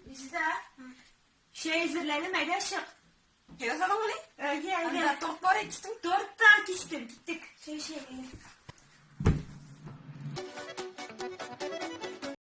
Резеда, чәй әзерләдем, әйдә чык. Чәй ясадыңмыни? Әйе, әйдә. Анда торт бар иде, кистең. Торт та кистем, киттек. Чәй, чәй.